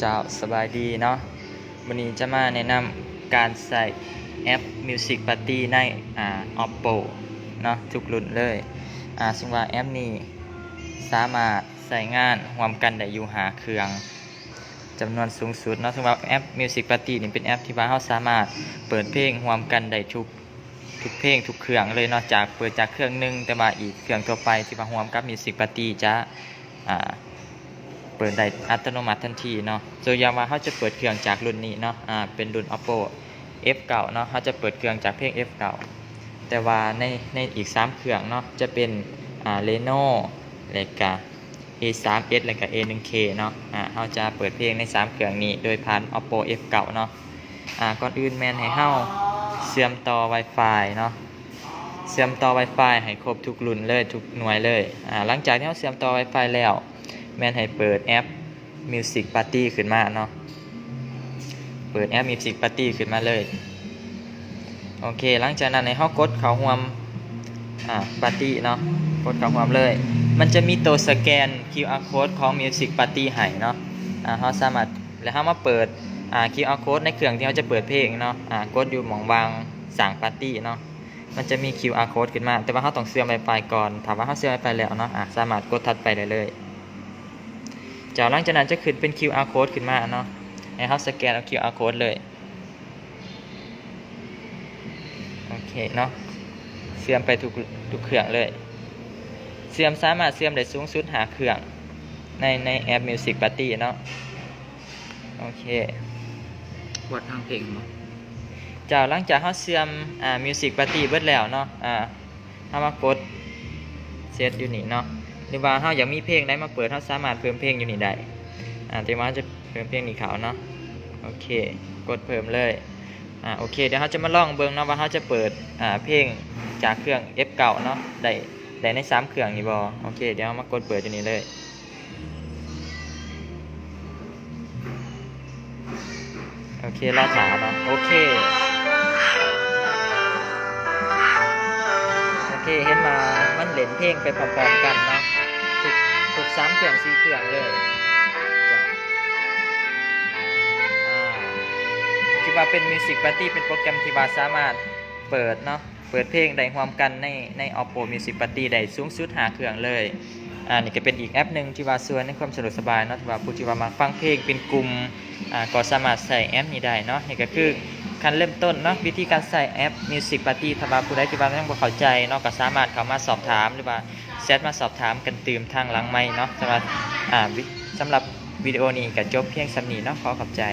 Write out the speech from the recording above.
ເຈົ້າ ສະບາຍດີເນາະ, ມື້ນີ້ຈະມາແນະນຳການໃຊ້ແອັບ Music Party ໃນ ອາ Oppo ເນາະ ທຸກລຸ້ນເລີຍ. ອາ ເຊິ່ງວ່າແອັບນີ້ສາມາດໃຊ້ງານຮ່ວມກັນໄດ້ຢູ່ຫ້າເຄື່ອງ ຈຳນວນສູງສຸດເນາະ. ເຊິ່ງວ່າແອັບ Music Party ນີ້ເປັນແອັບທີ່ວ່າເຮົາສາມາດເປີດເພງຮ່ວມກັນໄດ້ທຸກ ທຸກເພງທຸກເຄື່ອງເລີຍເນາະ, ຈາກ ເປີດຈາກເຄື່ອງໜຶ່ງ ແຕ່ວ່າອີກເຄື່ອງທົ່ວໄປທີ່ວ່າຮ່ວມກັບ Music Party ຈະ ອາ ເປີດໄດ້ອັດຕະໂນມັດທັນທີເນາະ. ຕົວຢ່າງວ່າເຮົາຈະເປີດເຄື່ອງຈາກລຸ້ນນີ້ເນາະ ອາ ເປັນລຸ້ນ Oppo F ເກົ້າເນາະ, ເຮົາຈະເປີດເຄື່ອງຈາກເພງ F ເກົ້າ ແຕ່ວ່າໃນ ໃນອີກສາມເຄື່ອງເນາະ ຈະເປັນ ອາ Reno ແລະກະ A ສາມ S ແລະກະ A ໜຶ່ງ K ເນາະ. ອາ ເຮົາຈະເປີດເພງໃນສາມເຄື່ອງນີ້ໂດຍຜ່ານ Oppo F ເກົ້າເນາະ. ອາ ກ່ອນອື່ນແມ່ນໃຫ້ເຮົາເຊື່ອມຕໍ່ Wi-Fi ເນາະ, ເຊື່ອມຕໍ່ Wi-Fi ໃຫ້ຄົບທຸກລຸ້ນເລີຍ ທຸກໜ່ວຍເລີຍ. ອາ ຫຼັງຈາກທີ່ເຮົາເຊື່ອມຕໍ່ Wi-Fi ແລ້ວ ແມ່ນໃຫ້ເປີດແອັບ Music Party ຂຶ້ນມາເນາະ, ເປີດແອັບ Music Party ຂຶ້ນມາເລີຍ. ໂອເຄ ຫຼັງຈາກນັ້ນໃຫ້ເຮົາກົດເຂົ້າຮ່ວມ ອາ Party ເນາະ, ກົດເຂົ້າຮ່ວມເລີຍ. ມັນຈະມີໂຕສະແກນ QR code ຂອງ Music Party ໃຫ້ເນາະ. ອາ ເຮົາສາມາດ ແລ້ວເຮົາມາເປີດ ອາ QR code ໃນເຄື່ອງທີ່ເຮົາຈະເປີດເພງເນາະ. ອາ ກົດຢູ່ໝ່ອງວ່າງສ້າງ Party ເນາະ, ມັນຈະມີ QR code ຂຶ້ນມາ, ແຕ່ວ່າເຮົາຕ້ອງເຊື່ອມ Wi-Fi ກ່ອນ. ຖ້າວ່າເຮົາເຊື່ອມ Wi-Fi ແລ້ວເນາະ ອາ ສາມາດກົດຖັດໄປໄດ້ເລີຍ. ເຈົ້າ ຫຼັງຈາກນັ້ນຈະຂຶ້ນເປັນ QR code ຂຶ້ນມາເນາະ, ໃຫ້ເຮົາສະແກນເອົາ QR code ເລີຍ. ໂອເຄເນາະ, ເຊື່ອມໄປທຸກ ທຸກເຄື່ອງເລີຍ. ເຊື່ອມ ສາມາດເຊື່ອມໄດ້ສູງສຸດຫ້າເຄື່ອງໃນ ໃນແອັບ Music Party ເນາະ. ໂອເຄ ກວດທາງເພງບໍ່? ເຈົ້າ ຫຼັງຈາກເຮົາເຊື່ອມ ອາ Music Party ເບິດແລ້ວເນາະ ອາ ເຮົາມາກົດ Set ຢູ່ນີ້ເນາະ, ຫຼືວ່າເຮົາຢາກມີເພງໃດມາເປີດ ເຮົາສາມາດເພີ່ມເພງຢູ່ນີ້ໄດ້. ອາ ແຕ່ວ່າເຮົາຈະເພີ່ມເພງນີ້ເຂົ້າເນາະ. ໂອເຄ ກົດເພີ່ມເລີຍ. ອາ ໂອເຄ ດຽວເຮົາຈະມາລອງເບິ່ງເນາະວ່າເຮົາຈະເປີດ ອາ ເພງຈາກເຄື່ອງ F ເກົ້າເນາະ ໄດ້ ໄດ້ໃນສາມເຄື່ອງນີ້ບໍ່. ໂອເຄ ດຽວເຮົາມາກົດເປີດຢູ່ນີ້ເລີຍ. ໂອເຄ ລໍຖ້າເນາະ. ໂອເຄ ໂອເຄ ເຫັນວ່າມັນເລ່ນເພງໄປພ້ອມໆກັນເນາະ ທຸກ ທຸກສາມເຄື່ອງ ສີ່ເຄື່ອງເລີຍ. ອາ ຖືວ່າເປັນ Music Party ເປັນໂປຣແກຣມທີ່ວ່າສາມາດເປີດເນາະ ເປີດເພງໄດ້ຮ່ວມກັນໃນ ໃນ Oppo Music Party ໄດ້ສູງສຸດຫ້າເຄື່ອງເລີຍ. ອາ ນີ້ກໍເປັນອີກແອັບໜຶ່ງທີ່ວ່າຊ່ວຍໃນຄວາມສະດວກສະບາຍເນາະ, ທີ່ວ່າຜູ້ທີ່ວ່າມັກຟັງເພງເປັນກຸ່ມ ອາ ກໍສາມາດໃຊ້ແອັບນີ້ໄດ້ເນາະ. ນີ້ກໍຄືຂັ້ນເລີ່ມຕົ້ນເນາະ ວິທີການໃຊ້ແອັບ Music Party. ຖ້າວ່າຜູ້ໃດທີ່ວ່າຍັງບໍ່ເຂົ້າໃຈເນາະ ກໍສາມາດເຂົ້າມາສອບຖາມ ຫຼືວ່າແຊັດມາສອບຖາມກັນຕື່ມທາງຫຼັງໄມເນາະ. ສຳລັບ ອາ ວິ ສຳລັບວິດີໂອນີ້ກໍຈົບພຽງສ່ຳນີ້ເນາະ. ຂໍຂອບໃຈ.